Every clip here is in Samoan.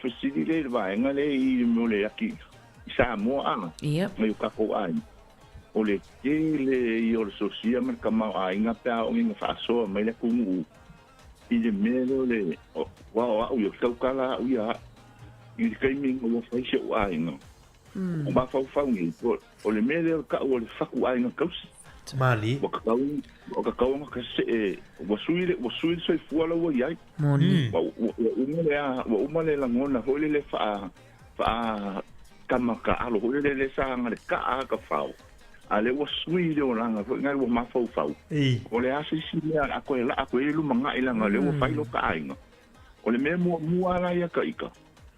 faafesili lea i le vaega lea i le mea o le aki i Samoa a, mai o tatou aiga, o le tele ia o le sosia ma le tamaoaiga pe a oo ina faasoa mai le atunuu i le mea lea o le, aua o au ia, ou te tautala au ia i le taimi ina ua fai si ou aiga, o mafaufau nei, o le mea lea o le tau o le fatu aiga tausi. Mali. Ua tatau, ua tatau ona ta see, ua sui le, ua sui le soifua la ua i ai. Moni. Ua, ua, ua uma le, ua uma le lagona foi lele faa, faa tama taalo foi lele sa aga le taa ka fao. A lea ua sui le olaga foi nai ua mafaufau. O le a se isi mea o le a toe laa atu ai le lumanai leaga o lea ua fai lota aiga. O le mea muamua lava la ia ta ita,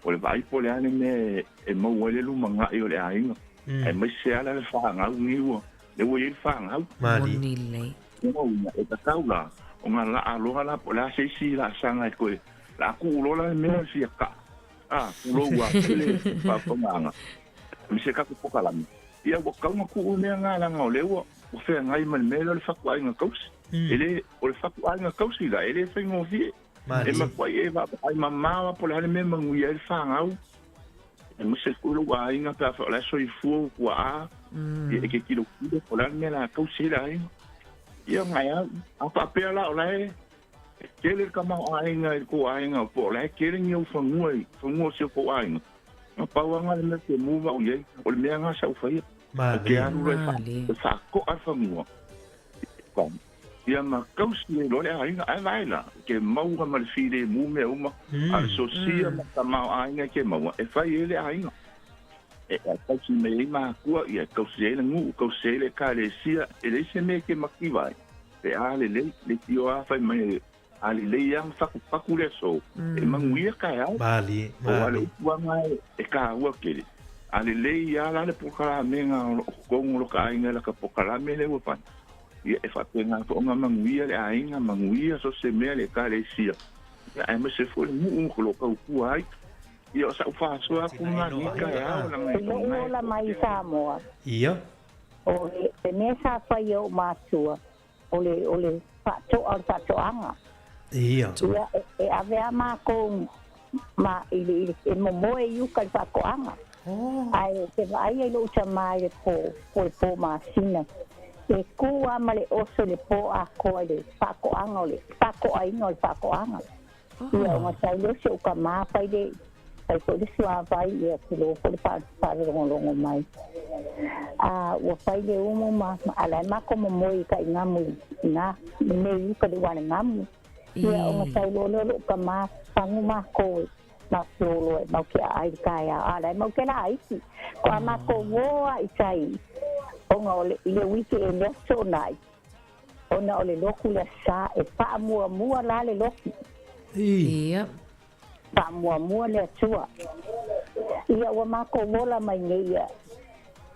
o le vaai po o le a le mea e maua ai le lumanai o le aiga. Aemaise lava la le fanau lenei ua, lea ua i ai le fanau. Moni lelei. Lona uiga, e tatau la ona laa loa la po o le a se isi laasaga e toe laa tuu loa la le mea o le fia kaa. A, pulou lava foi le faafofogaaga. Aemaise tatou polokalame. Ia ua tatau ona tuu le mea lena leaga o lea ua feagai ma le mea lea o le fatuaiga tausi. E le, o le fatuaiga tausi la, e le faigofie. E matuai e vaavaai mamao lava po o le a le mea e manuia ai le fanau, aemaise foi lou aiga pe afai o la e soifua ou tuaa, ia e te tilotilo po o le a le mea o le a tausi ai le aiga. Ia na e au. A faapea la o la e E tele le tamaoaiga i le tou aiga, po o la e tele ni ou fanua i fanua o si o tou aiga. Na pau lava lena le mea ke move au i ai, o le mea lena sa ou faia. Ou te alu loa e faakoa le fanua, ia ma tausi ai loa le aiga. Ae vaai la, ke maua ma le filemu mea uma, a o le sosia ma le tamaoaiga ke maua, e fai ai le aiga. E tausi mai ai matua, ia e tausi ai le nuu, tausi ai le ekalesia, e leai se mea e te mativa ai. Pe a lelei, leitioa a fai mai a lelei lava ma fatufatu le aso, e manuia taeao. Malie, Aua le malie. upu lava lena e taua tele. A lelei lava la le polokalamega o lo o totonu o lo ta aiga i lata polokalame lea ua fai, ia e faapena foi ona manuia le aiga, manuia so o se mea le ekalesia, ia aemaise foi le nuu o lo o tautua ai. Ia o sau faasoa atu lena i lenei taeao leaga I lou e ola mai i Samoa. Ia. O le mea sa fai e ou matua, o le, o le faatoa o le faatoaga. Ia. Ia, e, e ave a makou ma, i le, i le, e momoe i uka i le faatoaga. Oh. Ae te vaai ai lou tama i le po, po le po masina, e ku a ma le oso i le po atoa i le faatoaga o le faatoaina o le faatoaga. Ia, ona sau lea o si ou tama fai le, fai foi le suavai, ia tulou foi le faalogologo mai. A ua fai le umu ma, a la e matou momoe i kai gamu i na mea i uka i le uale gamu. Ia, ona sau loa lea o lou tama, fagu makou e matou loa e mau ke aai i le taeao, a la e mau ke laiti. Ko a matou uō a i tai, ona o le, i le uike e le aso nai, Ona o le lotu le Aso Sa, e faamuamua la le lotu. Ia. Faamuamua le Atua. Ia ua matou ola mai nei ia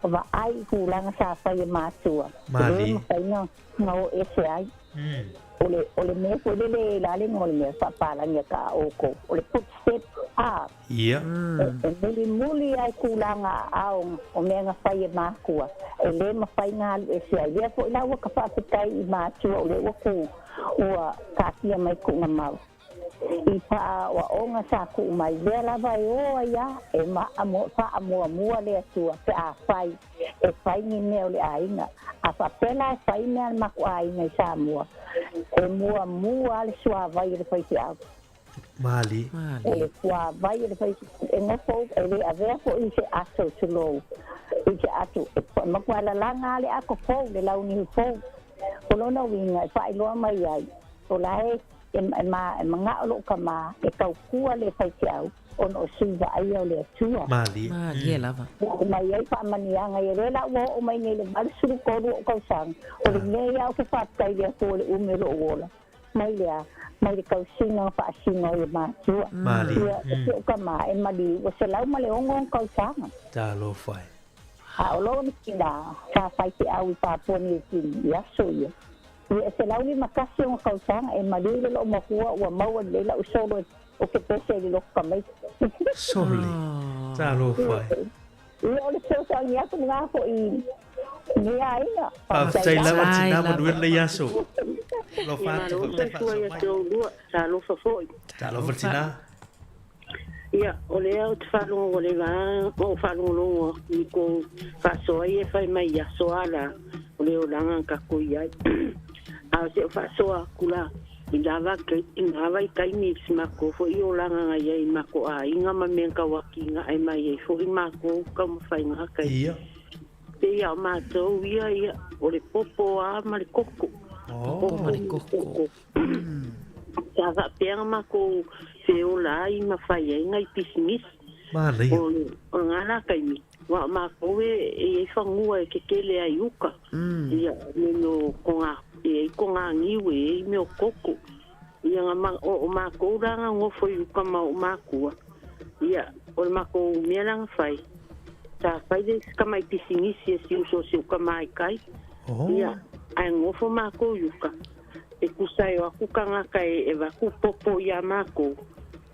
vaai i tulaga sa fai e matua, e le mafai na o ese ai. O le, o le mea foi lele e la le igoa o le mea faapalagi a kaa outou, o le footstep, a. Ia. E mulimuli lava i tulaga aao o mea na fai e matua, e le mafai na alu ese ai. Lea foi la ua ka faafetai i matua o lea ua ku ua taatia mai kuʻuna mau i faaoaoga sa tuu mai, lea lava e o ai a e faamuamua le Atua pe a fai e fai ni mea o le aiga. A faapea la e fai mea a le matou aiga i Samoa, e muamua lava le suavai o le faifeau. Malie. O le suavai o le fai e nofo e le avea foi i se aso tulou i se ato e matua lalaga a le ato fou le launiu fou. O lona uiga e faailoa mai ai o la e e, ma, e manao lou tama e taukua le faifeau ona o sui vaaia o le Atua. Malie. Malie lava. Oo mai ai faamanuiaga ia lea la ua oo mai nei i le 83 ou tausaga o le mea ia ou te faafetai i le Atua i le umi o lou ola. Mai lea, mai le tausiga na faasino ai e matua. Malie. Ia, o si ou tama e maliu, ua 106 ona tausaga. Talofa e. A o lona tina, sa faifeau i Papua Niu Kini i aso ia. Ia, e 151 ona tausaga, e maliu i le loomatua, ua maua lelei lau solo o ke pese i le lotu tamaiti. Sole. Talofa e. Ia, o le fesoasoani atu lena foi i lenei aiga. Faafetai lava Faafetai tina lava. manuia lenei aso. Alofa Ia atu malo faafetai soifua faasoa ia mai. te oulua. Talofa foi. Talofa tina. Ia, o lea ou te faalogo ua leva lava ona ou faalogologo atu i kou faasoa ia e fai mai i aso a la o le olaga na tatou i ai. A o si au faasoa atu la i la vaitaimi i si matou foi olaga na i ai i matou aiga ma mea na tauatigae mai ai foi matou taumafaiga taimi. Pei lava o matou ia, ia, o le popo lava ma le koko. Popo ma le koko. Sa faapea na matou feola ai ma fai ai nai pisinisi. Manaia. O lena la taimi, aua o matou e i ai fanua e tetele ai i uka. Ia, me mea o toga, e i ai toga niu, e i ai mea o koko. Ia, o matou la na nofo i uka ma ou matua. Ia, o le matou mea la na fai, sa fai le isi tamai pisinisi e si uso o si ou tama i kai. Ia, ae nofo matou i uka. E tusa e o atu tagata e avatu popo ia matou.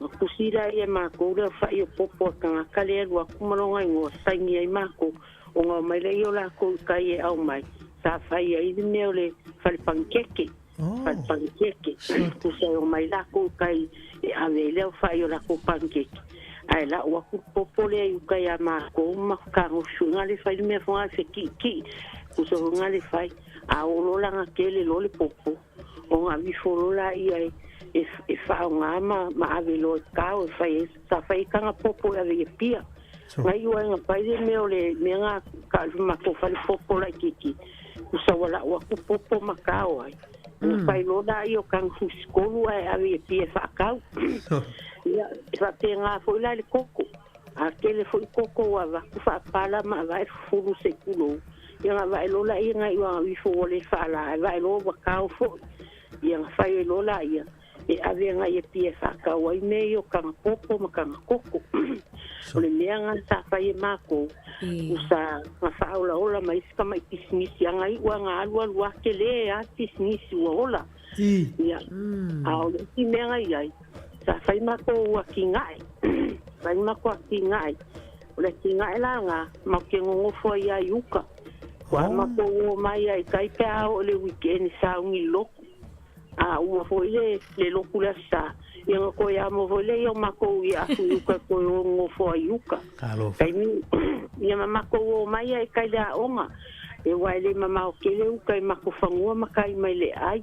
Ona tusi lea e matou le aofai o popo a le tagata lea e alu atu ma lona igoa, saini ai matou. Ona omai lea o latou i kai e aumai, sa fai ai le mea o le fale panikeke. Fale panikeke. Tusa e omai latou i kai e ave ai le aofai o latou panikeke. Ae lau atu le popo lea i uka ia matou ma fetagofi foi lea fai le mea foi lea fekiikii. Tusa foi lea fai. A oo loa la ina tele loa le popo, ona aveifo loa laia e faaaoga ma ave loa e kao e fai ai, sa fai ai taga popo e ave i Apia. Na iu ai ina fai le mea o le mea na ka o le matou fale popo laitiiti, tusa ua lau atu popo ma kao ai. Ona fai loa laia o taga fusitolu ae ave i Apia e faatau. Ia, e faapena foi la i le koko. A tele foi koko ua avatu faapala ma avae fufulu se i tulou. Ia ona vae loa laia nai ua ifo ua le faala ae vae loa ua kao foi. Ia ona fai ai loa laia e ave agai i Apia e faatau ai mea ia o taga popo ma taga koko. O le mea lena sa fai e makou, sa na faaolaola ma isi tamai pisinisi aga iu aga alualu a tele a pisinisi ua ola. Ia, a o le isi mea na i ai, sa fai matou atinae, fai matou atinae. O le atinae la lena, matou te nonofo ai lava i uka. Ua matou o mai lava i tai pe a oo i le weekend e sauni i le lotu. A uma foi le lotu i le Aso Sa, ia ona toe amo foi lea o matou i atu i uka e toe o nonofo ai i uka. Taimi, ia ma matou o mai lava i tai i le aoga, aua e le mamao tele uka i matou fanua ma tai mai le aai.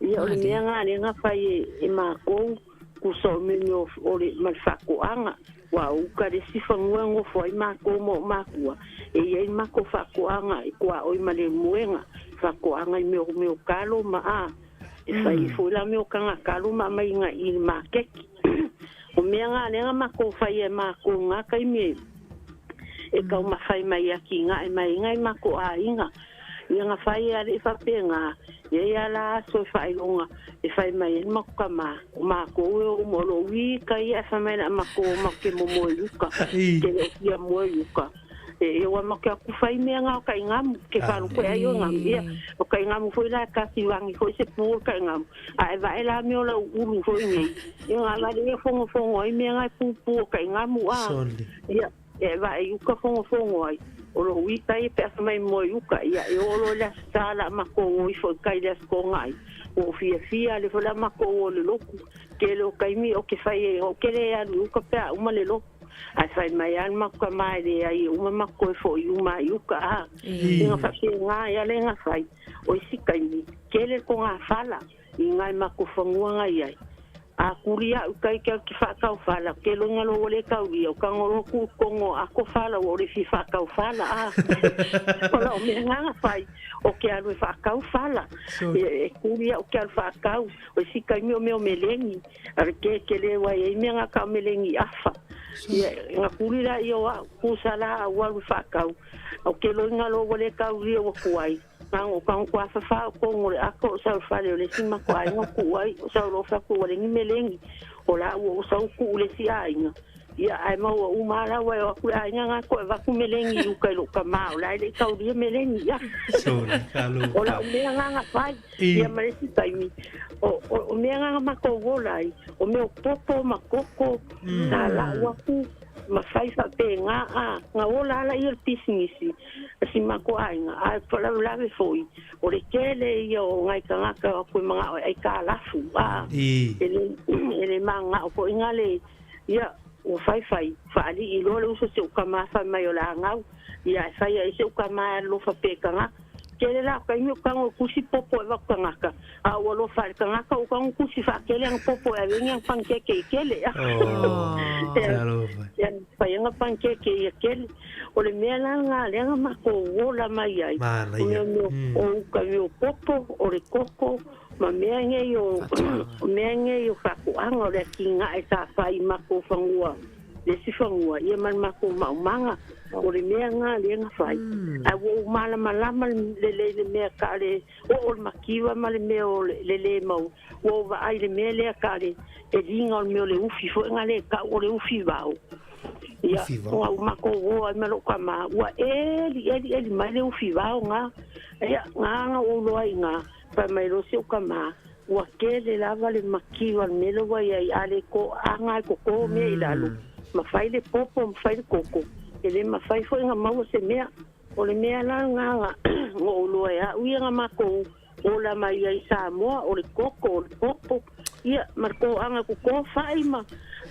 Ia o le mea lena lea na fai e matou, tusa o mea o le ma le faatoaga, aua o uka le isi fanua e nofo ai matou ma ou matua, e i ai le matou faatoaga i tuaoi ma le moega, faatoaga i mea o talo ma a, e fai ai foi la mea o taga talo ma aumai i le maketi. O mea na lea na matou faia e matou i na taimi e taumafai mai e atinae mai ai nai matou aiga. Ia na fai e alii faapena, e i ai lava la aso e faailoga e fai mai ai le matou tama, o matou e o uma o lo o ui ka ia ae fai mai le a matou o matou te momoe i uka, te le o fia moe i uka. E ua matou atu fai mea na o taigamu, ke faalogo ai o gamu. Ia, o taigamu foi la e tasivangi foi se pu o le taigamu, a e vae la mea o lau ulu foi nei, ia na vale ia fogofogo ai mea na e pupu o taigamu a. Ia, E vae i uka fogofogo ai, o lou ita ia pe a fai mai moe i uka, ia e oo loa i le Aso Sa la matou o ifo i kai i le Aso Toonai. Ua ou fiafia le foi la matou o le lotu. Tele o taimi o ke fai ai, ou ke le alu i uka pe a uma le lotu. Ae fai mai lava le matou tama e leai e uma matou e foi uma i uka a. Ina faapena ai le na fai, o isi taimi, tele le togafala i nai matou fanua na i ai. A kuli a'u kai ke au te whaakau whala, ke loinga lo ua le kauria, o ka ngolo ku kongo a ko whala ua ore fi whaakau whala a. O la o mea nganga whai, o ke alu e whaakau whala. E, e kuli a'u ke alu whaakau, o si kai meo meo melengi, are ke ke le wai e mea ngā ka melengi awha. Ia, nga kuli la i o a'u, kusa la au alu whaakau, o ke loinga lo ua le kauria ua kuai. Kango kango kua whawha o kongo le ako o sau fale o le si mako aiga ku ai o sau lofa ku le ni melengi o la ua o sau ku le si aiga ia ae maua uma la ua e o aku le aiga ngā ko e vaku melengi i uka i lo ka ma o la e le kauria melengi ia o la o mea ngā ngā whai ia ma le si taimi o mea ngā ngā mako o ai o mea o popo ma koko sa la ua ku ma fai faapena a na ola ala ia le pisinisi a si matou aiga ae faalavelave foi o le tele ia o nai tagata o atu e manao e aikalafu a e le e le manao foi na le ia. Ua faifai faalii loa le uso si ou tama fai mai o le a gau. Ia ae fai ai si ou tama e alolofa pea i tagata. Tele la o taimi o tago e tusi popo e avatu tagata, a ou alofa i le tagata ou tago tusi faatele ana popo e ave ai ni ana panikeke i tele. Ia fai ana panikeke ia tele. O le mea la lena lea na matou ola mai ai, o mea o uta i mea o popo, o le koko, ma mea nei o mea nei o faatoaga o le atinae sa fai i matou fanua le isi fanua ia ma le matou maumaga o le mea na lea na fai ae ua ou malamalama lelei le mea ka le oo le mativa ma le mea o le le mau ua ou vaai le mea lea ka le eliga o le mea o le ufi foi na le tau o le ufi vao ia ua matou o ai ma lou tama ua eli eli eli mai le ufi vao na ia na na ou iloa ai ina Fai mai loa si ou tama, ua tele lava le mativa o le mea lea ua i ai, a le toaga e toto mea i lalo, ma fai le popo ma fai le koko, e le mafai foi ona maua se mea. O le mea la lena na ou iloa e au ia na matou ola mai ai i Samoa, o le koko, o le popo, ia ma le toaga e toto fai ma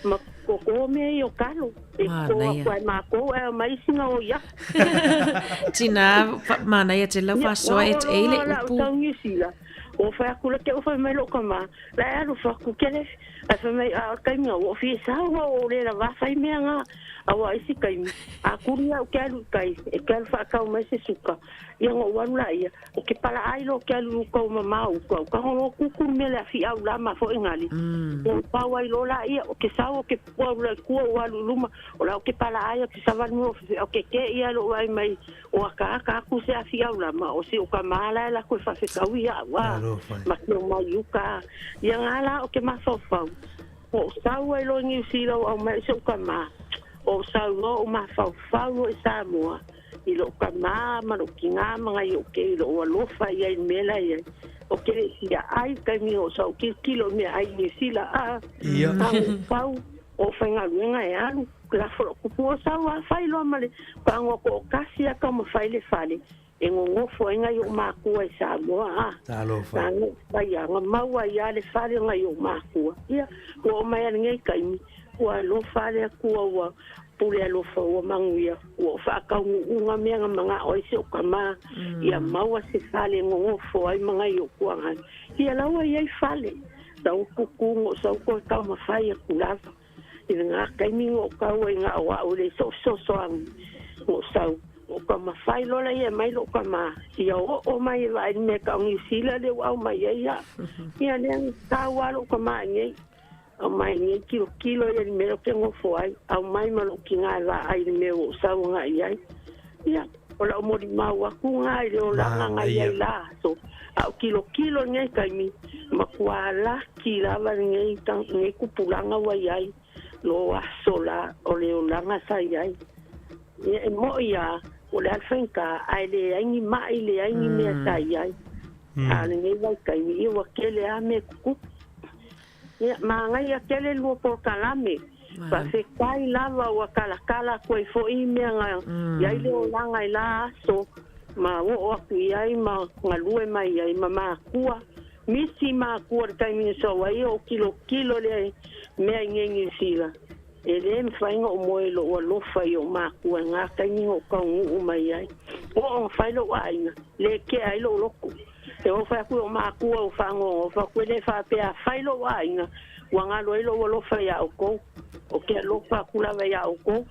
ma toto mea ia o talo. E toto atu lava e matou ae omai isi gaoi atu. Tina, manaia tele lau faasoa e te le upu. Tau Niu Sila. O fai atu la te o fai mai lou tama, la e alofa atu kele. Ae fai mai, a o le taimi ua fia sao ua o le lava fai mea nga. Aua isi taimi, a kuli au ke alu i tai, e ke alu whaakau mai se suka. Ia ngo alu la ia, o ke pala ai lo ke alu uka o mamao uka, o ka holo kuku me le afi au la ma fo ngali. O pau ai lo la ia, o ke sau o ke pua ula i kua o alu luma, o la o ke pala ai o ke savali mo o ke ke ia lo ai mai o aka aka aku se afi au la ma o si o ka mala la ko fa fe kau ia wa ma ke o mai uka ia ngā la o ke mafaufau o sau ai lo Niu Sila o au mai se o ka ma o sau lo o mafaufau o i Samoa i lou tama ma lou tina ma nai ou kei i lou alofa i ai i le mea la e i ai. O ke le fia ai taimi o sa ou tilotilo i mea ai i Niu Sila a Ia. Tago pau o faigaluega e alu lafo lou kupu o sau a fai loa ma le tago toatasi a taumafai le fale e nonofo ai nai ou makua i Samoa a. Talofa. Tago fai a na maua ai a le fale o nai ou makua. Ia, ua oo mai a lenei taimi, ua alofa le Atua ua pule alofa ua manuia, ua ou faataunuuga mea na manao ai si ou tama, ia maua se fale e nonofo ai ma nai ou tuagai. Ia la ua i ai fale, sau tutu no sau toe taumafai atu lava. I lena taimi na ou tau ai na o au e le soo fesoasoani, na ou sau, na ou taumafai loa laia e mai lou tama, ia oo mai e vaai i le mea tau Niu Sila lea ua aumai ai au. Ia lea na tau lava lou tama i nei. Aumai nei kilokilo ia i le mea ou te nofo ai, aumai ma lou tina e vaai i le mea ua ou sau agai i ai. Ia, o lau molimau atu lena i le olaga na i ai la aso, a o kilokilo i lenei taimi, matua laki lava lenei, lenei tupulaga ua i ai, lo aso la o le olaga sa i ai. Ia, e moi lava, o le a le faigata, ae leai ni mai, leai ni mea sa i ai. A o lenei vaitaimi, ia ua tele lava mea tutupu. Ia, manaia tele lua polokalame. Faafetai lava ua talatala atu ai foi mea na i ai le olaga i la aso ma oo atu i ai ma galue mai ai ma makua. Misi makua i le taimi na sau ai o kilokilo le mea i nei Niu Sila. E le mafai ona ou moe i lou alofa i ou makua i na taimi na ou taunuu mai ai. Oo na fai lou aiga, le kea ai lou loto. E oo fai atu i ou makua ua faanoanoa atu e le faapea a fai lou aiga, ua galo ai lou alofa iā outou. O ke alofa atu lava iā outou.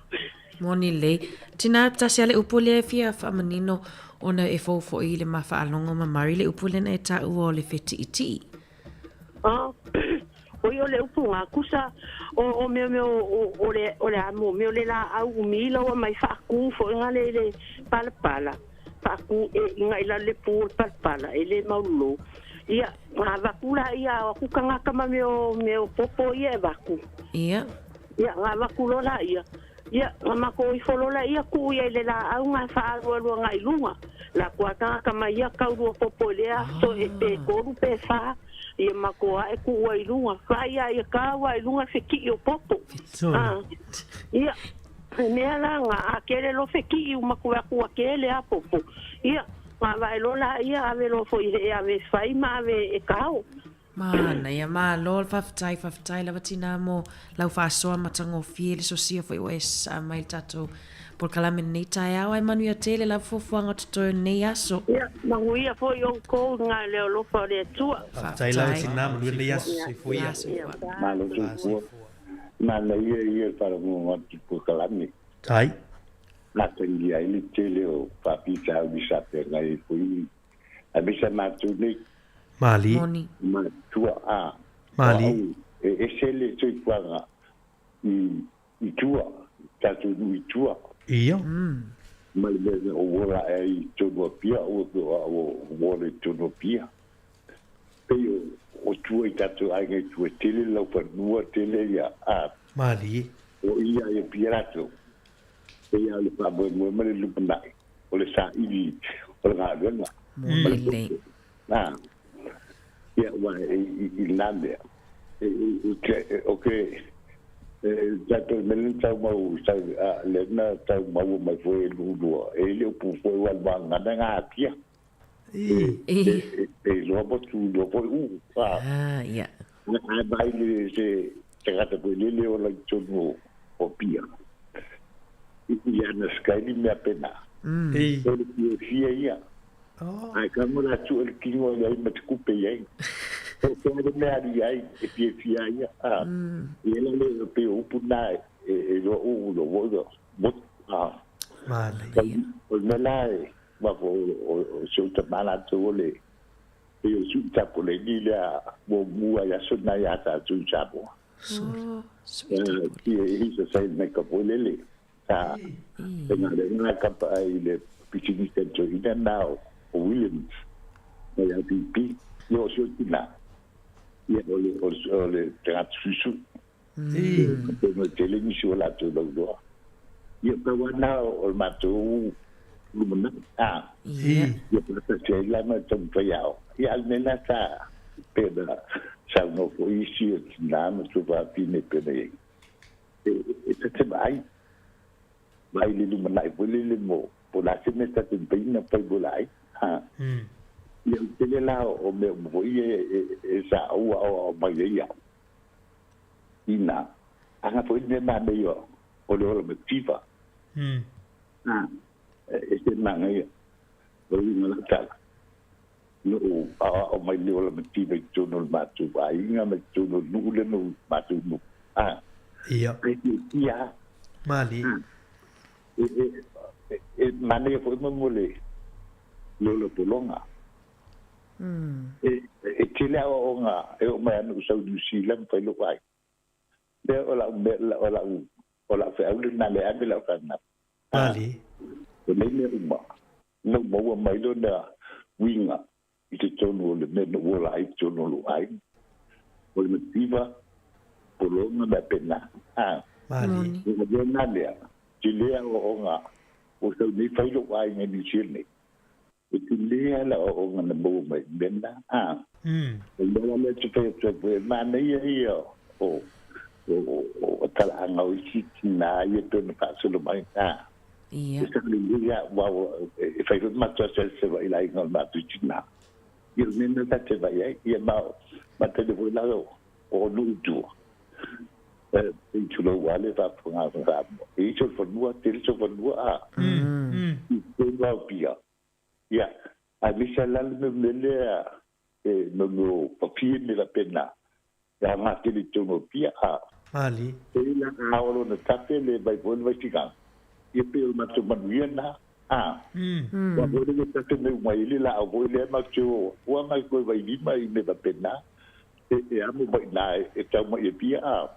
Moni lelei. Tina, tasi lava le upu lea e fia faamanino ona e fou foi i le ma faalogo ma Murray le upu lena e taua o le fetiitii. A, oi o le upu ga kusa o o mea mea o o le o le a mo mea o le laau umi ila ua mai faaku foi ga le le palapala faaku e inga ila le pu o le palapala e le maulolo ia ga vaku la ia o aku tagata ma mea o mea o popo ia e vaku. Ia. Ia ga vaku loa la ia Ia, na makou ifo loa laia kuu ia i le laau ga faalualua agai i luga. La kua tagata mai ia kaulua popo i lea aso e pe tolu pe fa, ia makou ae kuu ai i luga. Vaai a ia kau a i luga le fekii o popo. Ah, ia, he mea la ga a kele loa fekii u makou e aku ua kele a popo. Ia, ga vae loa laia ave loa foi he ave fai ma ave e kao. Manaia, malo le faafetai, faafetai lava tinā mo lau faasoa matagofie le sosia foi ua e sasaa mai i le tatou polokalame i lenei taeao. Ae manuia tele lava fuafuaga o totoe o lenei aso. Ia, manuia foi outou i le alofa o le Atua. Faafetai lava tinā, manuia lenei aso. Soifua ia. Soifua. Malo soifua. Manaia ia le faalogologo atu i polokalame. Tai. Atagia ai le tele o faafitauli sa feagai ai foi aemaise a matou nei. Mali. Moni. Matua a. Mali. O au e ese le soifuaga i i tua, tatou nuu i tua. Ia. Ma le mea o ola ae ai i totonu o Apia, aua pe o au o ola i totonu o Apia. Pei o tua i tatou aiga i tua, tele le laufanua, tele ia a. Mali. O ia i Apia latou. Pei lava o le faamoemoe ma le lumanai, o le saili o le galuega. Moni lelei. A, ia, aua i lena mea, o ke tatou mea lea na tau mau, lea na tau maua mai foi e lua, e i le upu foi ua le vagana ngā Apia. E iloa motu, iloa foi uu. Ah, ia. Ae mai le se tagata foi lele ola i totonu o Apia. I ana skyli mea pena. O le fiafia ia. Ae kamo la tua le kino i ai ma te kupe i ai. O te ale mea ali ai e fiafia ia. Ia la le pe o upu nā e loa uu lo voi lo. Motu. Manaia. O le mea la e wako o se uta mana atu o le pe o su tapo le ni lea mo mua ia so na ia ta tu sapo. Oh, sweet tapo. Ia i sa sai me ka po lele. Ta e ngā le ngā kapa ai le pisinisi a Joina nā o Williams. Na ia pipi. Ia o se o tina. Ia o le o le tagata susu. Pe no tele nisi o latou lauloa. Ia pau lava na o le matou lumanai. A. Ia faatasi ai la ma le taumafai ao. Ia a o le mea lena sa pei ona saunoa foi isi o tina ma tuafafine pei ona i ai. E ta te vaai, vaai i le lumanai foi lele mo po o le a se mea ta te mafai ona fai mo le aiga. A. Ia o le tele la o mea uma foi ia e sa ou aoao mai ai au. Ina, aga foi le mea manaia o le ola mativa. E se manaia, o le uiga o lau tala, na ou aoao mai le ola mativa i totonu o le matou aiga ma i totonu o le nuu lea na ou matou nuu. Ia. E fiafia lava. Malie. E manaia foi mo le ola pologa. E tele aoaoga e oo mai ana ou sau i Niu Sila ma fai lou aiga. Lea o lau mea, o lau, o lau feau lena le ave lau fanau. Malie. O nei mea uma, na ou maua mai lona uiga i totonu o le mea na ou ola ai i totonu o lou aiga. O le mativa, pologa mea pena. Malie. O le mea lea, tele aoaoga ua sau nei fai lou aiga i Niu Sila nei. E tele lava le aoaoga na maua mai i mea na. O le mea la lea ou te fai atu ai foi, e manaia ia o o talaaga o isi tinā ia pei ona faasolo mai. Ia. E saolelei lava aua e fai foi matou asiasi i le aiga o le matou tinā. Ia o le mea lena ta te vaai ai. Ia ma matele foi la o nuu i tua. E tulou lava le faafofoga a Samoa. E i ai sou fanua, tele sou fanua a. I totonu lava o Apia. Ia, aemaise lava la le mea lea e mea o papie me faapena, e aoga tele i totonu o Apia. A. Malie. E i la ao lona tape le vai foi le vaisiga. Ia pei o le matou manuia lena. A. Ua foi le tape me uma i le laau foi lea matou te o ua mai koe vailima i mea faapena. E amo mai i ina e tau mai i Apia. A.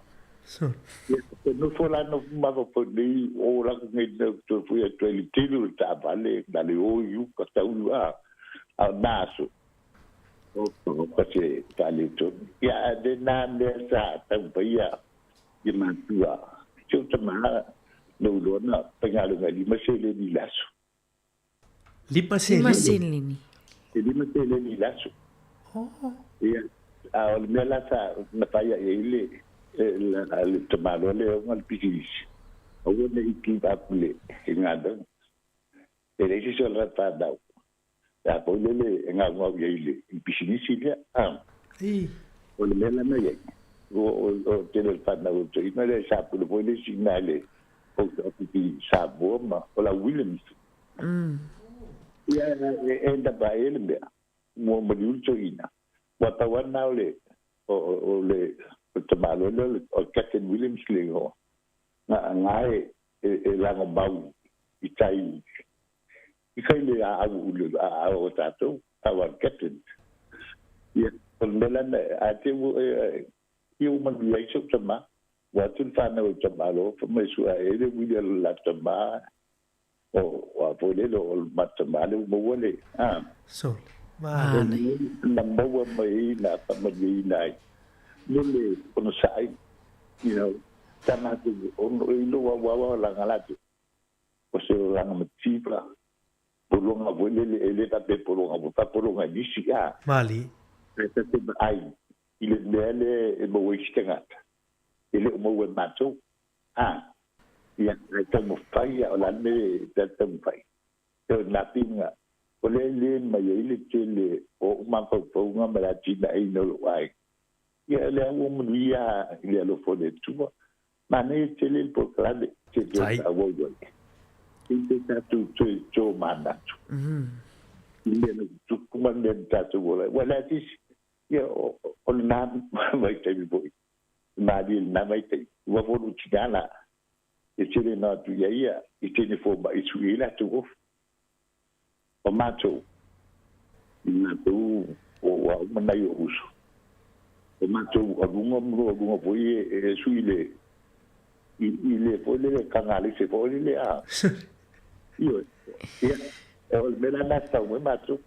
Ia, te nofo la nofo mafaufau nei o lako nei mea toe foi atu ai le tele o le taavale na le o i uka taulu a a o nā aso o o se faaletonu. Ia a le nā mea sa taumafai ia ia matua si ou tama na ou iloa na faigaluega i 5 seleni i le aso. 5 5 seleni. seleni. E 5 seleni i le aso. Ia, a o le mea la sa na fai ai ai le le tamaloa lea e ona le pisinisi, aua ne i give up le galuega. E leai se isi o lana fanau, a foi lele e gaugau i ai i le pisinisi lea. O le mea lana iai o tele o le fanau o toeaina lea sa pule foi le isi i ina i le post office i Samoa ma o la Williams. Ia e end up ai le mea ua maliu le toeaina. Ua pau lava lena o le o le tamaloa lea o Captain Williams le igoa. Na e lagomau i tai i kai le aau le aao o tatou our captain. Ia o le mea lana a te ia ua manuia ai si ou tama. Ua atu le fanau e tamaloa fai mai sua e le uili a le la tama o a foi lele o le ma tama le ua maua le a. Sole. Manaia. Na maua mai ai na faamanuiaina ai lele onosai you know tana atu ono i lo wa wa langa latu o se langa mativa pologa foi lele e le faapea pologa foi faapologa i nisi a. Mali. Ae ta te vaai i le mea lea e maua ai si tagata e le o maua e matou a. Ia ae taumafai a o le a le mea e ta taumafai e o nā pinga o lea e le mai ai le tele o o'u mafaufauga ma le atinaeina o lo'u aiga. Ia o lea ua manuia i le alofa o le Atua. Manaia tele le polokalame te toe faaauau ai. I te tatou toe tomanatu i mea na tutupu ma mea na tatou ola ai. Ua leai se isi, ia o lena vaitaimi foi, malie i lena vaitaimi. Ua foi lou tina la, e tele na atu ia ia i teine fomai e sui ai latou ofu. O matou, i matou o ua uma nai ou uso, o matou aluga ma lou aluga foi e sui le i le foi lele tagalese foi lele a. Ioe, ia, o le mea la lena e tatau mai matou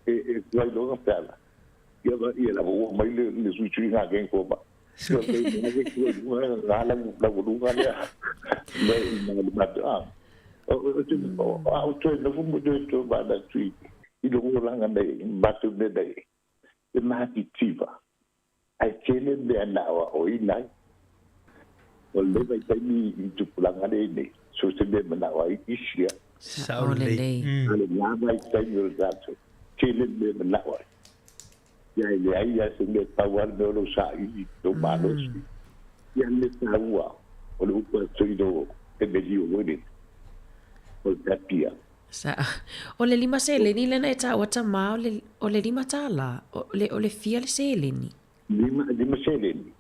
e tuai loa ona feala. Ia ia lava ua mai le suisuiga a keng fomai. Ia le tuai luga na lau aluga lea. Le i na le matou a. O au toe nofo mo toe toe manatu i lou olaga nei, matou mea nei, e matitiva, ae tele mea na aoaoina ai. O lenei vaitaimi i tupulaga lea i nei, so se mea e manao ai isi ia. Sao lelei. A o lena vaitaimi o le tatou, tele mea e manao ai. Ia e leai lava se mea, pau lava le mea o lou saili, lou malosi. Ia le mea taua, o le upu a Toeaina Emelio foi lele, o le tapia. Sa, o le lima seleni lea na e taua tama o le, o le $5, o le, o le fia le seleni? Lima seleni.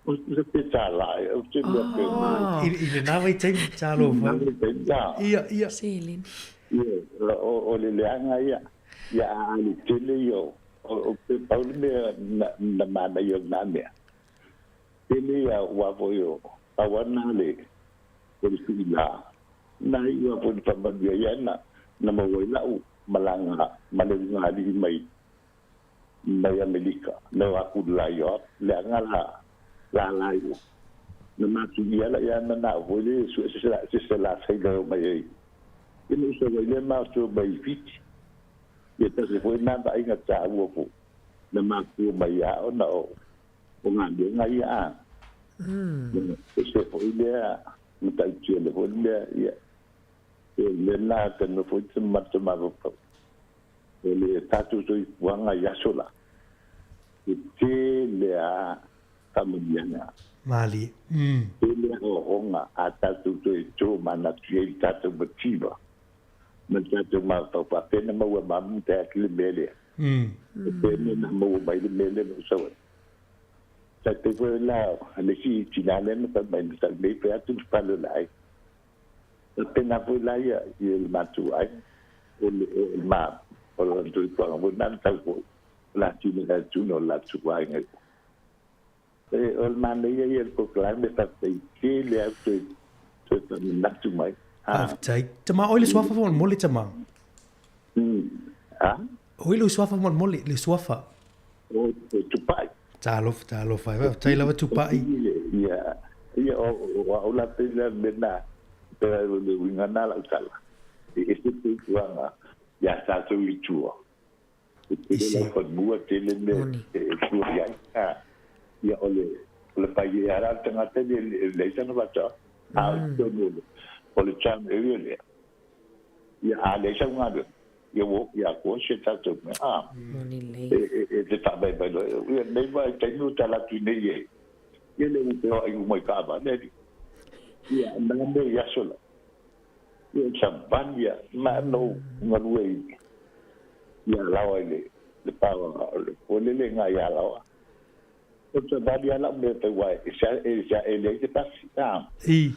O se pe tālā e, o se mea pe nā. I, i lena vaitaimi, talofa. Lena vaitaimi, ia. Ia, ia. Seleni. Ia, o le leaga ia, ia a alu tele ia o, o pe pau le mea na, na manaia o lena mea. Tele ia ua foi o, pau lava lena le, o le suiga. Na iu lava foi na faamanuia ia na, na maua ai la'u malaga ma le ulugalii mai mai Amelika, na o aku la i o leaga la la la i o. Na matuia la ia na na foi le sue se la se se la sailor o mai ai. Ia na usa mai le matou mai i Fiti. Ia tasi foi na vaaiga taua foi na matua mai ia ona o o galuega ia a. E se foi lea matautia le foi mea ia e le na ka nofo i te mata mafaufau. O le tatou soifuaga i aso la, e tele a faamanuiaga. Malie. Tele aoaoga a tatou toe tomanatu i ai le tatou mativa ma le tatou mafaufau faapea na maua e mamu tae atu le mea lea. E pea na maua mai le mea lea na ou sau ai. Tai pei foi la le isi tina lea na fai mai na sau nei fai atu le fale o le aiga. Faapena foi la ia i le matou aiga, o le ma o le soifuaga foi lena na tau foi, o le atinae atu o le latou aiga. E o le manaia ia o le polokalame faafetai tele lava toe toe faamanatu mai. Faafetai. Tama, oi le suafa faamolemole tama. A? Oi lou suafa faamolemole, le suafa. O Tupai. Talofa, talofa. Faafetai lava Tupai. Ia, ia o au la pei le mea na, pe o le uiga na lau tala. E ese te tulaga ia tatou i tua. E tele lau fanua, tele mea e tua i ai. Ia o le, o le paieā la o le tagata e leai sana faatoaga. A o totonu o le town area lea, ia a leai sau galuega, Ia ua ofi atoa si o tatou mea, a. Moni lelei. E te faavaivai loa e au, ia lenei vaitaimi ua tala atu iinei e, ia lea ua feoai uma i taavale alii. Ia, o na mea i aso la. Ia, o savali lava, ma na ou galue i i Alaoa i le le pa o le poelele i ina i Alaoa. O le savali lava lau mea e fai aua e e leai se pasi, a. I.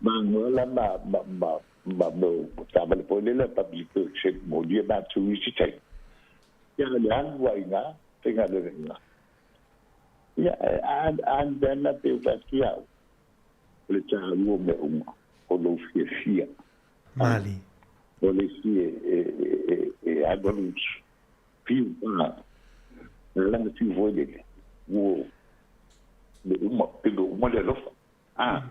Magoa la ma ma ma ma mea o taavale foi lele a Public Works e molia matou i isi taimi. Ia o le alu lava i ina, faigaluega i ina. Ia, a a le mea lena pei ou fai atu ia au, o le taua o mea uma, o lou fiafia. Malie. O le isi e e e e alualu fiu pa, lana fiu foi lele, ua mea uma, pilo uma le alofa. A,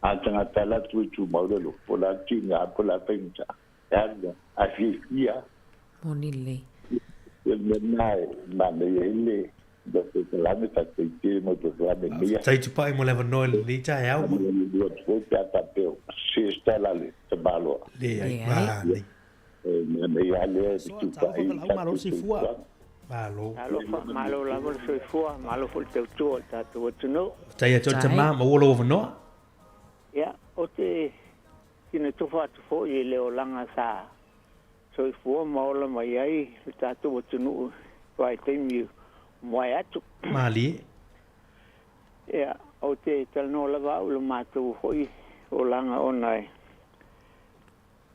a le tagata la atu e tumau le alofa, po o le a le tiga, po o le a le faigata, e alu lava, ae fiafia lava. Moni lelei. Ia le mea lena e manaia ai le polokalame, faafetai tele mo le polokalame i lenei aso. Faafetai Tupai mo le avanoa i lenei taeao ma. Faamanuia atu foi pe a faapea o se se tala a le tamaloa. Leai, Leai. manaia. E manaia lava lea Soa, Tupai talofa i valaau malo tatou le soifua. soifuaga. Malo. Talofa, malo lava le soifua, malo foi le tautua i le tatou atunuu. Faafetai atu le Faafetai. tama, maua lou avanoa. Ia, ou te sina tofa atu foi i le olaga sa soifua ma ola mai ai le tatou atunuu i vaitaimi ua mavae atu. Malie. Ia, ou te talanoa lava au i lo matou foi olaga ona e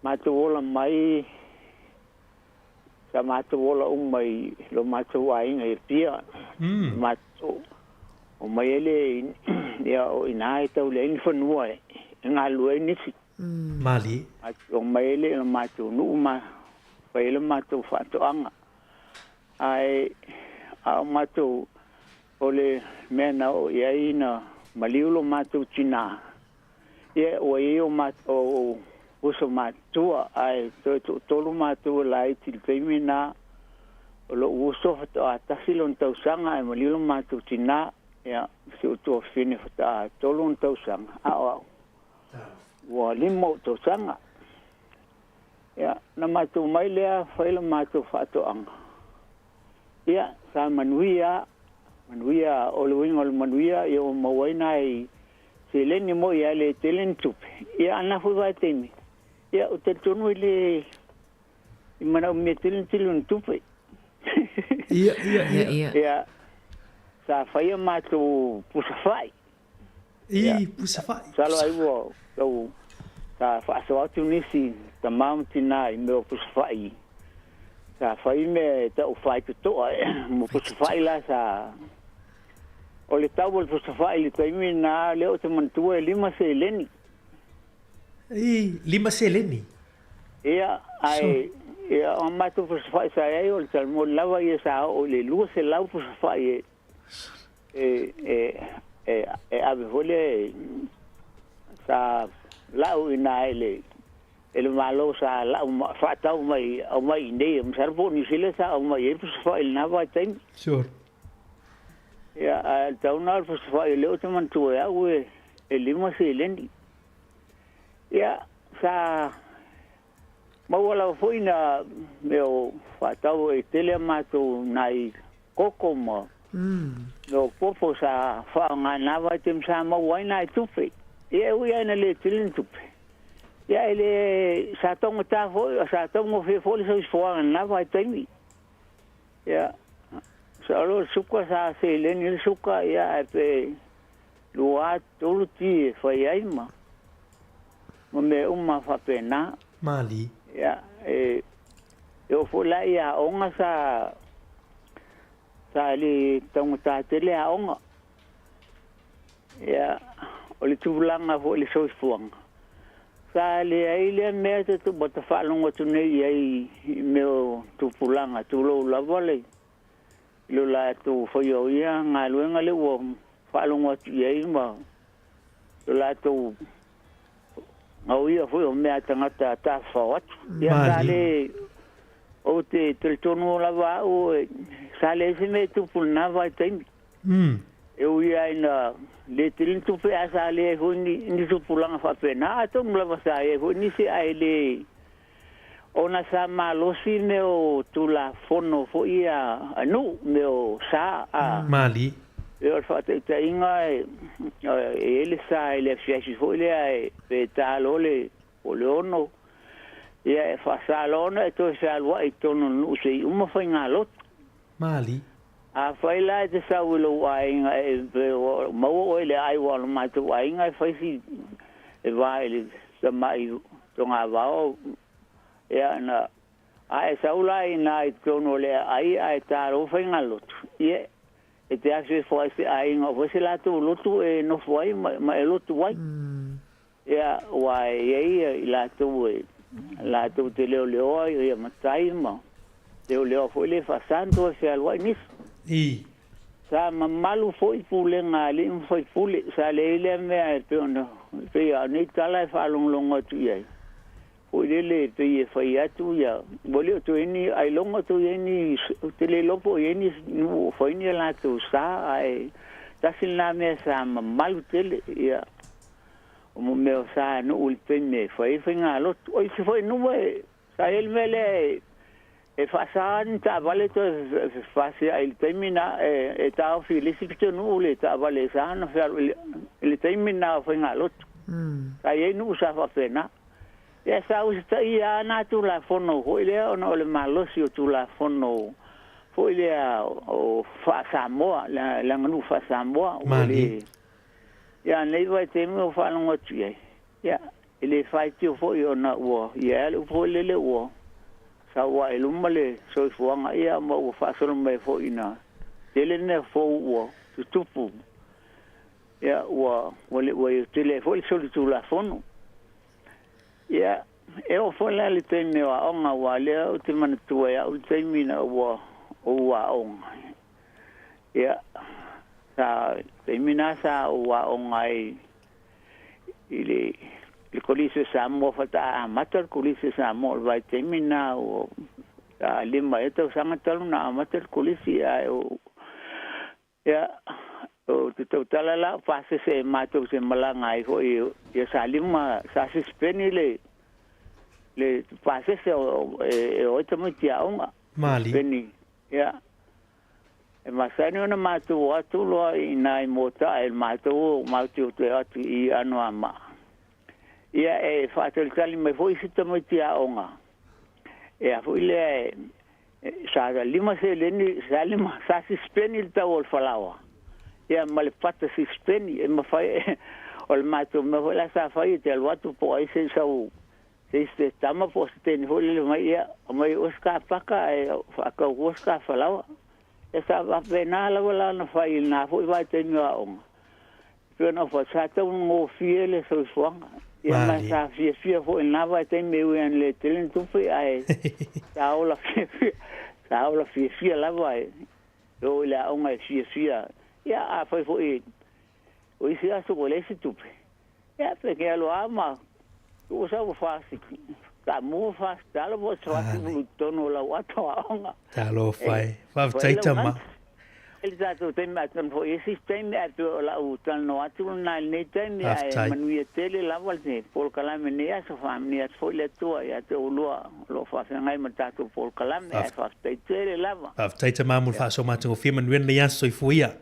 matou ola mai sa matou ola uma i lo matou aiga i Apia. Matou omai ai lea ia o i ina e tau leai ni fanua e galulue ai nisi. Malie. Matou omai ai lea i lo matou nuu ma fai ai le matou faatoaga. Ae a o matou o le mea na oo i ai na maliu lo matou tinā, ia ua i ai o matou uso matutua, ae toe toatolu matou e laiti i le taimi lena. O lou uso faatoa tasi lona tausaga ae maliu lo matou tinā, ia si ou tuafafine faatoa tolu ona tausaga, a o au ua lima ou tausaga. Ia, na matou mai lea fai la matou faatoaga. Ia, sa manuia, manuia, o le uiga o le manuia, ia ua maua ai nai seleni moi ae le tele ni tupe. Ia, a na foi vaitaimi, ia, ou te talitonu e le i manaomia tele ni tele o ni tupe. Ia, ia, Ia, ia. ia. Ia, sa fai a matou pusa fai. Ia, I, pusa fai. masalo ai ua tau sa faasoa atu nisi tama ma tinā i mea o pusa fai. Sa fai mea e tau faitotoa mo pusa fai la sa o le tau o le pusa fai i le taimi lena lea ou te manatua e lima seleni. I, lima seleni. Ia, ae ia o matou pusa fai sa i ai o le talamoli lava ia sa oo i le 200 pusa fai e e e e e ave foi lea sa lau i ina e le e le Malo sa lau faatau mai aumai i inei, masalo po o Niu Sila sa aumai ai le pusa fai i lena vaitaimi. Sure. Ia, ae o le tau lena o le pusa fai o lea ou te manatua e au e e lima seleni. Ia, sa maua lava foi na mea o faatau e tele a matou nai koko ma mea o popo sa faaaoga i lena vaitaimi sa maua ai nai tupe. Ia, e ui lava ina le tele ni tupe, ia e le sa taugata foi, sa taugofie foi le soifuaga i lena vaitaimi. Ia, masalo o le suka sa seleni ai le suka, ia ae pe lua tolu ti e fai ai ma ma mea uma faapena. Malie. Ia, e e oo foi la i aoga sa sa le taugata tele aoga. Ia, o le tulaga foi i le soifuaga, sa leai lea mea te ua ta faalogo atu nei i ai i mea o tupulaga, tulou lava le lo latou faia o ia galuega lea ua faalogo atu i ai ma lo latou gaoia foi o mea a tagata tafafao atu. Ia sa Malie. le ou te talitonu lava au sa leai se mea e tupu i lena vaitaimi. E ui lava ina le tele ni tupe ae sa leai foi ni tupulaga faapena, atonu lava sa i ai foi nisi ae le Ona sa malosi mea o Tulafono foi ia a nuu, mea o sa a. Malie. E o le faataitaiga e i ai le sa i le asiasi foi lea e pe ta loa le po o le 6, ia e faasa loa ona e toe fealuai i totonu o le nuu se i uma faigalotu. Malie. Afai la e te sau i lou aiga e pe ua maua oe i le ai aua o le matou aiga e fai si e va i le tamai togavao Ia na a e sau la inā i totonu o le aai ae ta lou faigalotu, ia, e te asu ifo ai se aiga o fai se latou lotu e nofo ai ma, ma e lotu ai. Ia, aua e i ai i latou e latou te leoleoa ia matai ma leoleoa foi le faasa ona toe fealuai nisi. I. Sa mamalu foi pulega a alii ma faipule, sa leai lea mea e pei ona pei a o nei tala e faalogologo atu i ai. Foi lele e pei e fai atu ia, ua le o toe i ai ni ailoga o toe i ai ni, ou te le iloa po o i ai ni nuu o fai ni a latou sa, ae tasi lena mea sa mamalu tele, ia, o mo mea o sa nuu i le taimi e fai ai faigalotu. O isi foi nuu e, sa i ai le mea lea e, e faasa ni taavale toe fefasiai i le taimi na, e taofi i le isi pitonuu le taavale e sa ona fealu i le taimi na o faigalotu. Sa i ai nuu sa faapena. Ia sa usitaia lava na Tulafono foi lea ona o le malosi o Tulafono foi lea o faa-Samoa, le aganuu faa-Samoa. Ua le Ia nei vaitaimi ua faalogo atu i ai, ia, e le faitio foi ona ua i ai lava le upu foi lele ua sau lava i luma le soifuaga, ia ma ua faasolo mai foi ina tele mea fou ua tutupu. Ia, ua, ua, ua tele ai foi le solitulafono. Ia, e oo foi la i le taimi o aoga, aua o lea ou te manatua e au le taimi ina ua ou aoga. Ia, sa, taimi na sa ou aoga ai i le, le Kolisi o Samoa, faatoa amata le Kolisi o Samoa i le vaitaimi na ua, sa 5 ea tausaga talu ona amata le Kolisi, ae ou, Ia, ou te tautala la o pasese e matou te malaga ai foi ia Salima, sa sisipeni le le pasese o e o ai tamaiti aoga. Mali. Sisipeni, ia. E masani ona matou o atu loa i ina i Mota'a e matou o matou toe atu i Anoamaa. Ia e faatalitali mai foi isi tamaiti aoga. E a foi lea e sa 5 seleni, sa 5, sa sisipeni le tau o le falaoa. Ia ma le pata sisipeni e mafai o le matou mea foi la sa fai e te alu atu po o ai se sau se isi te tama po o se teine foi lele mai ia aumai oe se ka paka ae faatau fua se ka falaoa. Ia sa faapena lava la ona fai i lena foi vaitaimi o aoga. Pei ona ou fai atu, sa taugofie le soifuaga. Ia ma sa fiafia foi i lena vaitaimi e ui lava ina le tele ni tupe, ae sa ola fiafia, sa ola fiafia lava e o i le aoga e fiafia. Ia afai foi o isi aso ua leai se tupe, ia pe ke alu lava ma tuu sau fasi taamu fasi talo po o se fasi ulu i totonu o lau ato aoga. Talofa e. Faafetai tama. I le tatou taimi atonu foi i isi taimi ae pei o lau talanoa atu lena i lenei taimi ae manuia tele lava le polokalame i lenei aso. Faamanuia atu foi le Atua ia te oulua o lo o faafeagai ma le tatou polokalame ae faafetai tele lava. Faafetai tama mo le faasoa matagofie manuia lenei aso. Soifua ia.